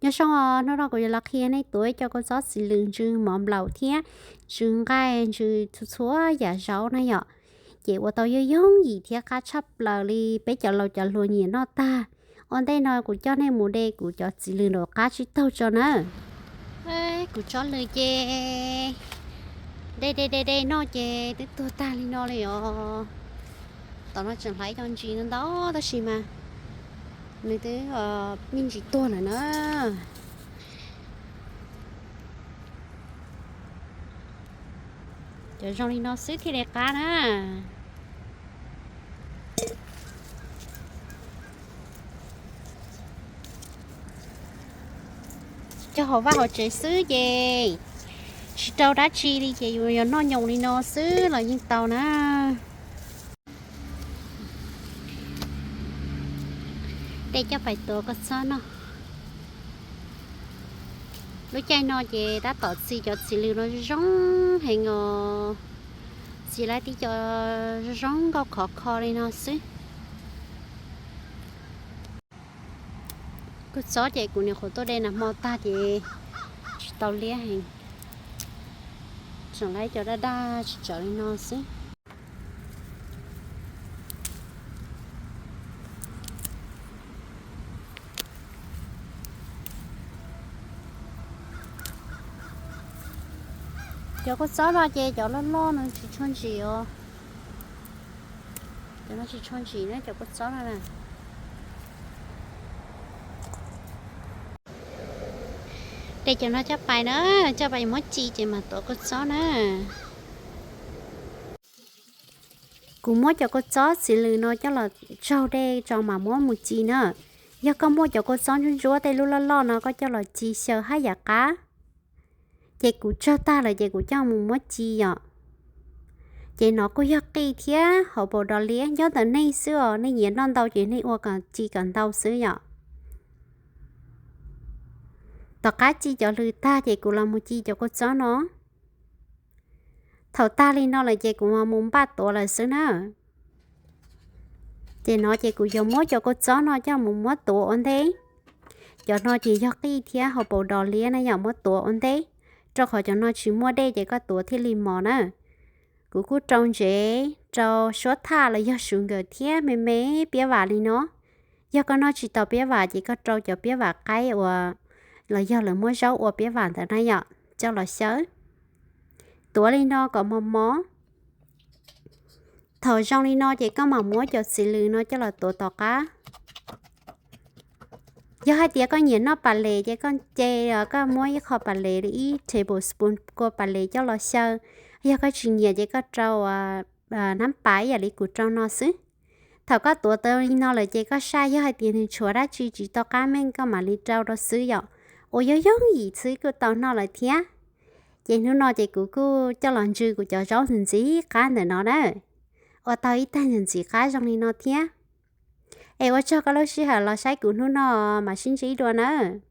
Nyob zoo os, hnub no kuv yuav los qhia nej tuav ib co kua txob txiv lws ntsw mov nplaum thiab ntsw nqaij ntsw txhua txhua yam zaub na yom. Ces ua tau yooj yooj yim thiab qab tshaj plaws li, peb cov laus cov hluas nyiam noj tag. Ua ntej no kuv coj nej mus de kuv cov txiv lws nraum qab tsib taug tso na. Kuv tsob lws ces de de de de noj ces twb tuag tag li no li os. Tom no tseem hlais ib co ntsis ntau ntau tab sis mas nws twb me ntsis tuag lawm na. Cov zoo li no xwb thiaj li qab na. Cog hauv vaj hauv tsev xwb ces tsis rau dab tsi li ces yus yog noj nyoos li no xwb los yeej tau na. Tej coj pais tuav kua txob no. Lub caij no ces tab tom txi cov txiv lws no zoo heev os. Txi lawm tib co zoo zoo nkauj khov kho li no xwb. Kua txob ces kuv nyuam qhuav tuaj de nag hmo tag ces tsis tau liab heev. Tseem lawm cov daj daj tsis tsawv li no xwb. Cov kua txob no ces cov loj loj no tsis tshua ntsim os. Cov no tsis tshua ntsim na cov kua txob no na. De cov no coj pais na, coj pais muab ci ces mam tuav kua txob na. Kuv muab cov kua txob txiv lws no coj los tsaug dej tso mam muab mus ci na. Yog koj muaj cov kua txob ntsuab ntsuab tej lub loj loj no koj coj los ci xyaw haj yam qab. Ces kuv tsaug tag lawm ces kuv coj mus muab ci yom. Ces no kuj yog qij thiab hauv paus dos liab nyob ntawm nej xwb os, nej nyiam noj ntau ces nej ua kom ci kom ntau xwb yom. Tom qab ci cov lws tag ces kuv los mus ci cov kua txob no. Thaum tag li no lawm ces kuv mus npaj tuav lawm xwb na. Ces no ces kuv yuav muab cov kua txob no coj mus muab tuav ua ntej. Cov no ces yog qij thiab hauv paus dos liab na yom, muab tuav ua ntej, rau qhov cov no tsis muaj dej ces koj tuav thiaj li mos na. Kuv kuj rau ntsev, rau suab thaj los yog su nkawm thiab me me piab vam li no. Yog koj noj tsis tau piab vam ces koj rau cov piab vam qaib uas los yog lawv muab zaub ua piab vam ntawd na yom, coj los xyaw. Tuav li no kom mos mos. Thaum zoo li no ces koj mam muab cov txiv lws no coj los tuav tom qab. Yog hais tias koj nyiam noj pas les ces koj ce, koj muab ib qho pas les li ib tablespoon kua pas les coj los xyaw. Yog koj tsis nyiam ces koj rau nab pas ib yam li kuv rau no xwb. Thaum koj tuav tau li no lawm ces koj saib yog hais tias nws tshuav dab tsi tsis tau qab meej koj mam li rau rau xwb yom. Ua yooj yooj yim xwb kuj tau noj lawm thiab. Ces hnub no ces kuv kuj coj los ntsw kuv cov zaub ntxim ntxim qab ntawm no na. Ua tau ib tag ntxim ntxim qab zoo li no thiab. Es ua tsaug koj lub sij hawm los saib kuv hnub no, mam sib ntsib dua nawb.